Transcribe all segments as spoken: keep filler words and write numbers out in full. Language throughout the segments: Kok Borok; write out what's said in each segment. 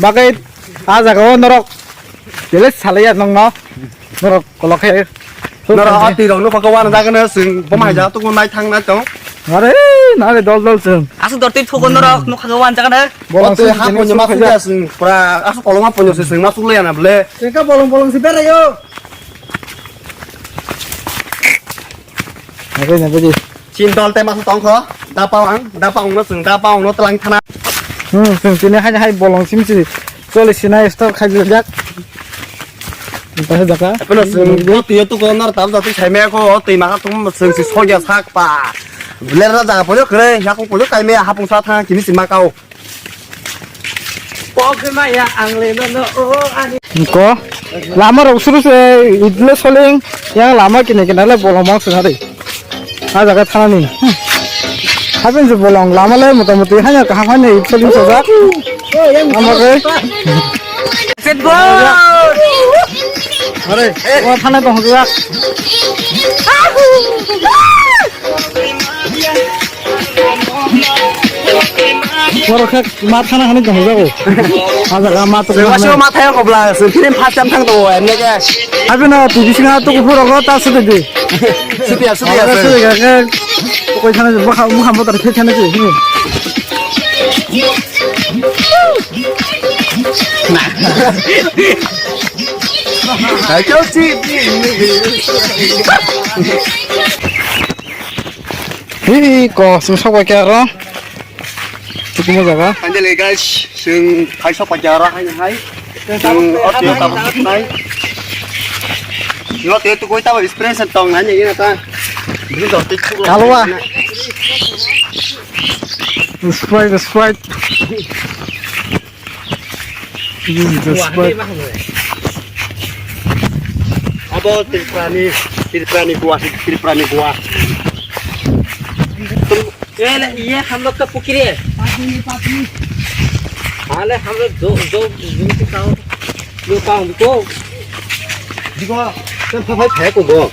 Bagwi ah jaga o norok belai salaiya nongno. Norok kolok khe. Norok o twi rok nukha khe uanajak no chwng bo mai jaga tugo nai thang nai tong. Are nare dol dol chwng. Aswk dor twi thugo norok nukha khe uanajak no. Bolong twi ha ponyo ma sukya chwng pura aswk kolok ma ponyo se chwng ma suklaiya na bole. Tengka bolong bolong se berayo. Nabadi nabadi. Chin dol te masa tongkho, da pawang, da pawang no chwng da pawang no tlang thana. Hmm, chwng tini hai hai bolong sim si choli sinai start khai jak. Bahai jaka. Epeno chwng bo tiyo tu ko nar tab jati sai me ko twi ma tum chwng si sogya sak pa. Bler ra jaga pojo kre, yakung pojo kai me hapung sa thang kini si ma kau. Ko lama rok suru se idle soling yang lama kine kine le bolong bang suna de. Ah jaga thana ni. Hapen je bolong lama le motamoti hanya kaham hanya idle soling soja. Lama ke. Are, o thana tong soja. Borok khe ma thana hwnwi tong jago. Ah jaga ma tong. Chwng waisa ma thaya kobla, chwng film first time thang tongo, emne khe. Abino T V singa tu kuphur rogo ta sudi di. Sudi ya, sudi ya, sudi ya, khe koi thana bokha, bokha motor khe thana se. Hai, kau si. Hi, ko, sum sok bai kya ro? Tukumo jaga. Finally, guys, sum khai sok bai kya ro, hai, hai. Sum ot yo tabuk nai. Yo, te tu koi tabuk experience tong nai, ni na ta. Bini dor tik. Kalwa. Sprite, Sprite. This is the spot. Abo Tripurani, Tripurani gua, Tripurani gua. Tum, ये ले, ये हम लोग का पुखरी है। हाँ ले, हम लोग दो, दो, दो से काम, दो काम को। देखो, तुम सब भाई फेंको गो।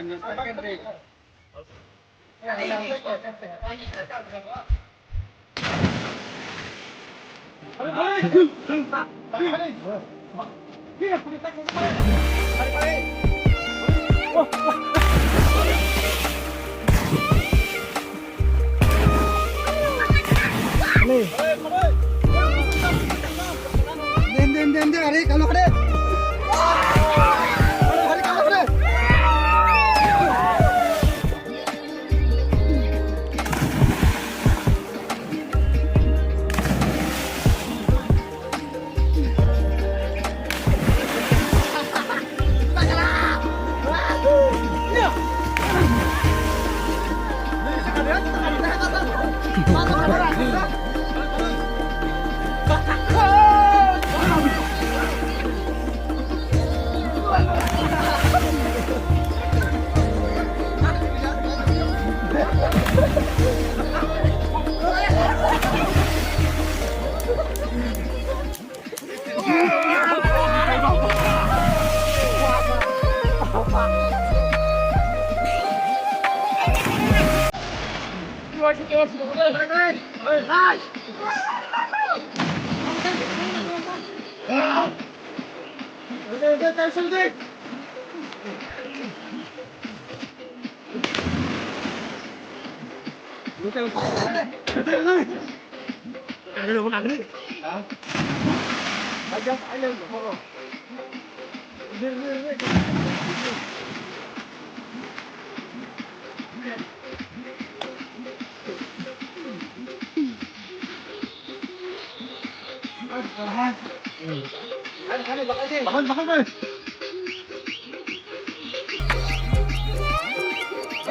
Din, din, din, din, ari, kalo ka de. Ari, kalo ka de.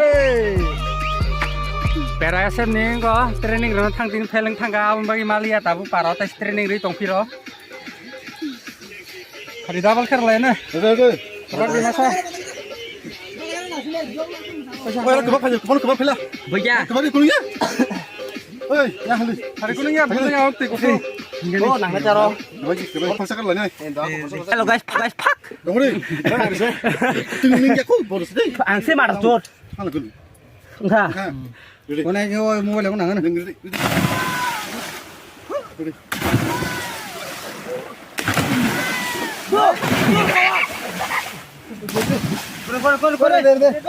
Hey! Pera S M ni wngkha, training rwna thang tini pheleng thangkha, aboni bagwi maliya tabuk paro tei training rwi tongphiro. Khari double khe rwlai na. Dede, dede. Double rwna sa. Oy, kubak phai, kubak, kubak phai la. Bhaiya. Kubak ni kuliya. Oy, ya hali. Khari kuliya, kuliya, ok, tik, ok. Oh, nang na charo. Kubak, kubak phai sakar la nai. Hello guys, guys, fuck. Dongri. Tini ni ya ko boros dei. Ang se mar jor. Halo gulu. Wngkha. Wngkha. Ready. Kone ke o mobile ko nang. Ready, ready, ready. Ready. Kore, kore, kore, kore. Ready, ready.